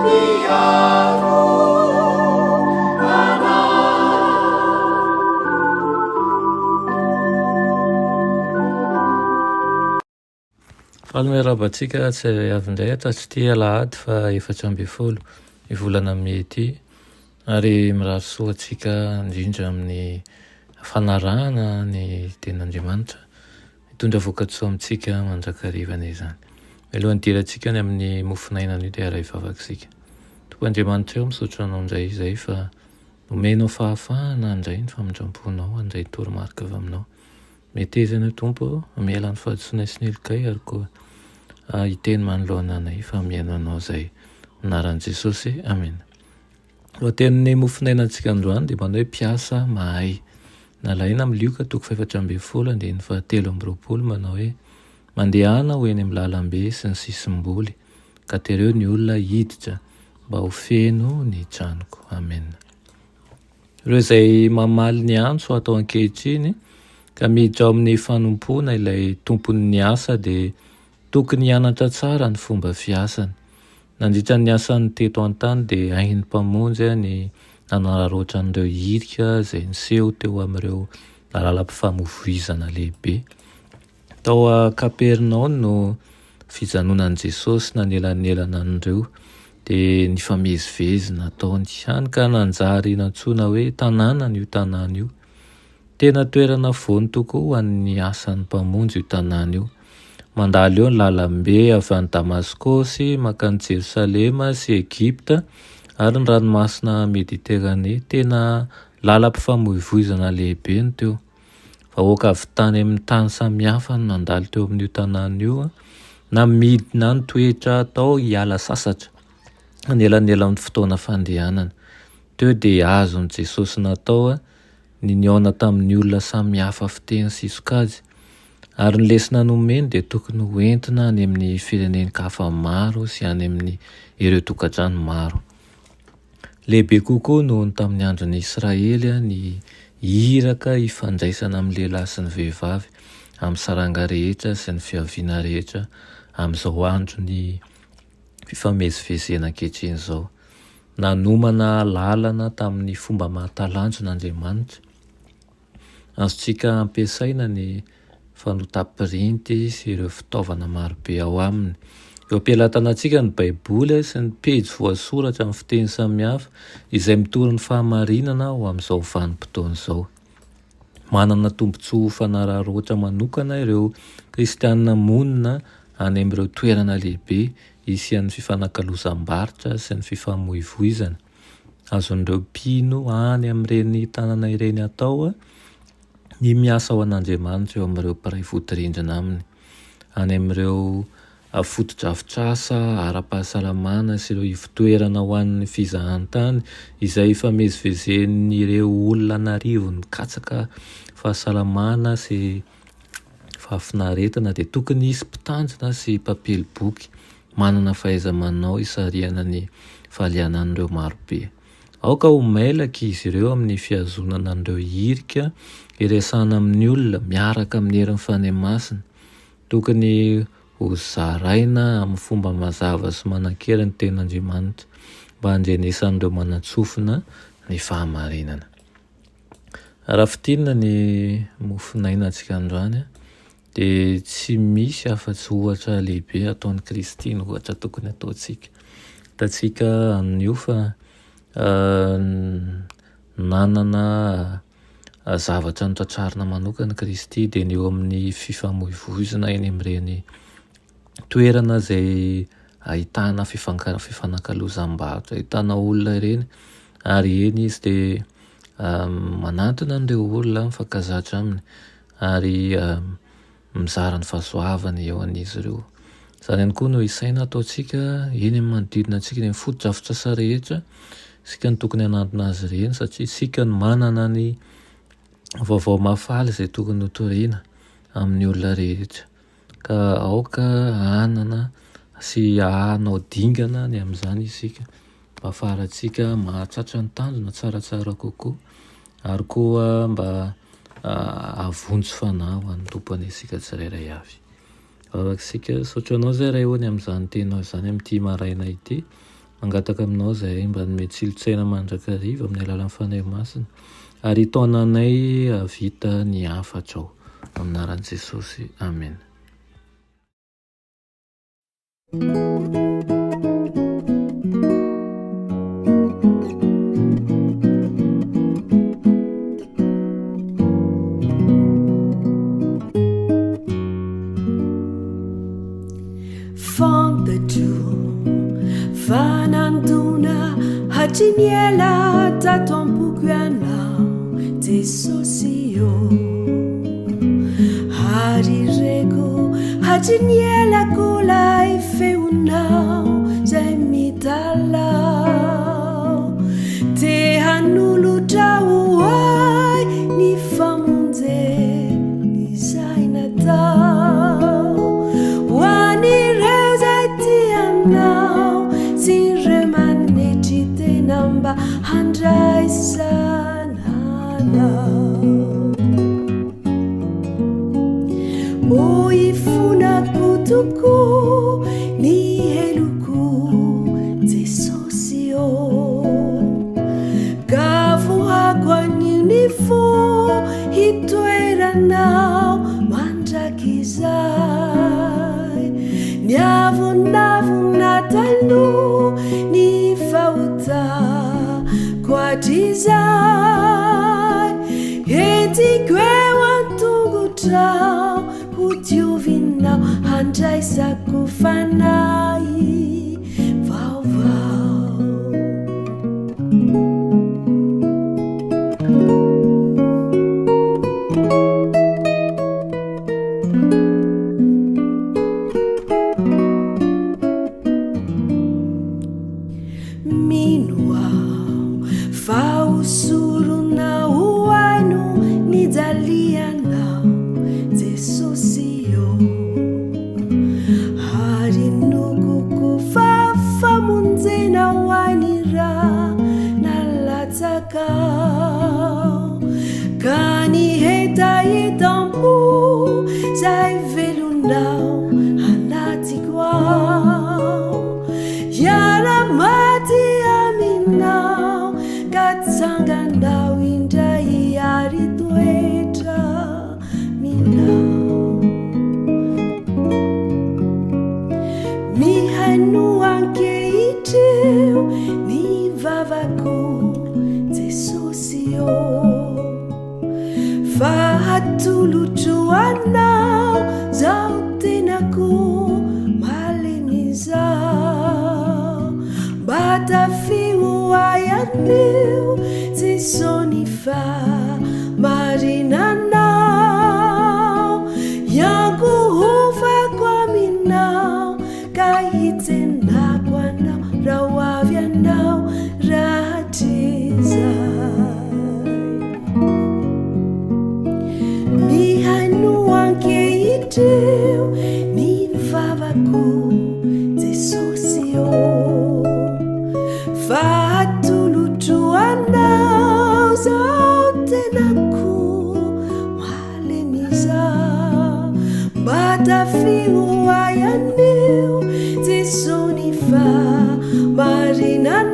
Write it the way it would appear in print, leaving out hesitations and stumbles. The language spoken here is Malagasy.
Miaro anay. Faly miarahaba antsika tsirairay avy indray hatratr'ity alahady faha 14 ny volana mey ity ary mirary soa antsika indrindra amin'ny fanarahana ny tenin'Andriamanitra. Hitondra vokatsoa amintsika mandrakariva anie izany. Mialohan'ny hidirantsika any amin'ny mofon'aina anio dia hiara-hivavaka isika. Tompo Andriamanitra ô, misaotra Anao indray izay fa nomenao fahafahana handray ny famindram-ponao, handray toromarika avy Aminao. Meteza anao Tompo ô, hamela ny fahadisoanay sy ny helokay ary koa hiteny manoloana anay fa mihaino Anao izay. Amin'ny anaran'i Jesosy, amena. Lohatenin'ny mofonainantsika androany dia manao hoe mpiasa mahay. Nalaina amin'ny Lioka toko faha-14 andininy faha-23 manao hoe Mandehana ho eny amin'ny lalambe sy ny sisim-boly ka tereo ny olona hiditra mba ho feno ny tranoko. Amena. Ireo izay mamaly ny antso atao ankehitriny ka miditra ao amin'ny fanompoana ilay tompon'ny asa dia tokony hianatra tsara ny fomba fiasany. Nandritra ny asany teto an-tany dia hain'ny Mpamonjy ny nanararaotra an'ireo hirika izay niseho teo amin'ireo lalam-pifamoivoizana lehibe. Tao Kapernaony no fijanonan'i Jesosy nanelanelana an'ireo, dia nifamezivezy nataony, hany ka nanjary nantsoina hoe tanànany io tanàna io. Tena toerana voany tokoa ho an'ny asan'ny Mpamonjy io tanàna io. Mandalo eo ny lalambe avy any Damaskosy mankany Jerosalema sy Egypta ary ny Ranomasina Mediterane. Tena lalam-pifamoivoizana lehibe no teo. Vahoaka avy tany amin'ny tany samihafa no nandalo teo amin'io tanàna io, na midina nitoetra tao hiala sasatra anelanelan'ny fotoana fandehanana. Teo dia azon'i Jesosy natao ny nihaona tamin'ny olona samy hafa fiteny sy sokajy, ary ny lesona nomeny dia tokony ho entina any amin'ny firenen-kafa maro sy any amin'ny ireo tokantrano maro. Lehibe kokoa noho ny tamin'ny andron'ny Israely ny iraka ifandraisana amin'ny lehilahy sy ny vehivavy amin'ny saranga rehetra sy ny fiaviana rehetra amin'izao andron'ny fifamezivezena ankehitriny izao. Nanomana lalana tamin'ny fomba mahatalanjona Andriamanitra. Azontsika ampiasaina ny fanotam-pirinty sy ireo fitaovana marobe ao aminy. Eo am-pelatanantsika ny Baiboly sy ny pejy voasoratra amin'ny fiteny samihafa izay mitory ny fahamarinana ho amin'izao vanim-potoana izao. Manana tombontsoa ho fanararaotra manokana ireo Kristianina monina any amin'ireo toerana lehibe isian'ny fifanakalozam-barotra sy ny fifamoivoizana. Azon'ireo mpino any amin'ireny tanàna ireny atao ny miasa ho an'Andriamanitra eo amin'ireo mpiray vodirindrina aminy. Any amin'ireo fotodrafitrasa ara-pahasalamana sy ireo ivon-toerana ho an'ny fizahantany izay ifamezivezen'ireo olona an'arivony mikatsaka fahasalamana sy fahafinaretana dia tokony hisy mpitandrina sy mpampiely boky manana fahaiza-manao hisarihana ny fahalianan'ireo marobe. Aoka ho mailaka izy ireo amin'ny fihazonana an'ireo hirika hiresahana amin'ny olona miaraka amin'ny herin'ny Fanahy Masina. Tokony ho zaraina amin'ny fomba mazava sy manan-kery ny Tenin'Andriamanitra, mba handrenesan'ireo manan-tsofina ny fahamarinana. Raha fintinina ny mofonainantsika androany dia tsy misy afa-tsy ohatra lehibe ataon'i Kristy no ohatra tokony hataontsika. Hitantsika amin'io fa nanana zavatra notratrarina manokana Kristy dia ny eo amin'ny fifamoivoizana eny amin'ireny toerana izay ahitana fifanakalozam-barotra, ahitana olona ireny ary eny izy dia manantona an'ireo olona mifankazatra aminy ary mizara ny fahasoavany eo an'izy ireo. Izany ihany koa no isaina ataontsika eny amin'ny manodidina antsika, eny amin'ny fotodrafitrasa rehetra, isika no tokony hanantona azy ireny satria isika no manana ny vaovao mahafaly izay tokony hotorina amin'ny olona rehetra. Ka aoka hanana sy hanao dingana ny amin'izany isika mba hahafahantsika mahatratra ny tanjona tsaratsara kokoa ary koa mba hahavonjy fanahy ho an'ny Tompo anie isika tsirairay avy. Vavaka isika, misaotra Anao izay Ray ô ny amin'izany teninao izany amin'ity maraina ity. Mangataka aminao izahay mba hanome tsilontsaina mandrakariva amin'ny alalan'ny Fanahy Masina ary hitaona anay hahavita ny hafatrao. Amin'ny anaran'i Jesosy. Amena. Fantatro fa nandona hatry ny ela tato am-poko ianao Jesosy ô. Ary reko hatry ny ela koa lay feonao zay mitalaho. Te hanolotra ho ahy ny famonjena izay natao. Ho an'ireo izay tia anao sy ireo manetry tena mba handraisana anao. O ifonako tokoa ny heloko Jesosy ô. Ka vohako anio ny fo hitoeranao mandrakizay. Ny avonavona taloha ny fahotako hatrizay. Entiko eo an-tongotrao ho diovinao handraisako fanahy vaovao. Mino aho fa ho sorona ho ahy no nijalianao Jesosy ô. Ary inoako koa fa famonjena ho ahy ny ra nalatsakao. Ka ny hetahetam-po izay velonao anatiko ao. Hiara-maty aminao ka tsanganao indray ary hitoetra aminao. Mihainoa ankehitreo ny vavako Jesosy ô. Fa atolotro anao zao tenako malemy izao. Mba tafio ahy anio Jeso ny fahamarinanao. Hiankohofako aminao ka hitsenako anao raha ho avy ianao rahatrizay. Mihainoa ankehitreo ny vavako Jesosy ô. Fa atolotro anao zao tenako malemy izao. Mba tafio ahy anio Jeso ny fahamarinanao.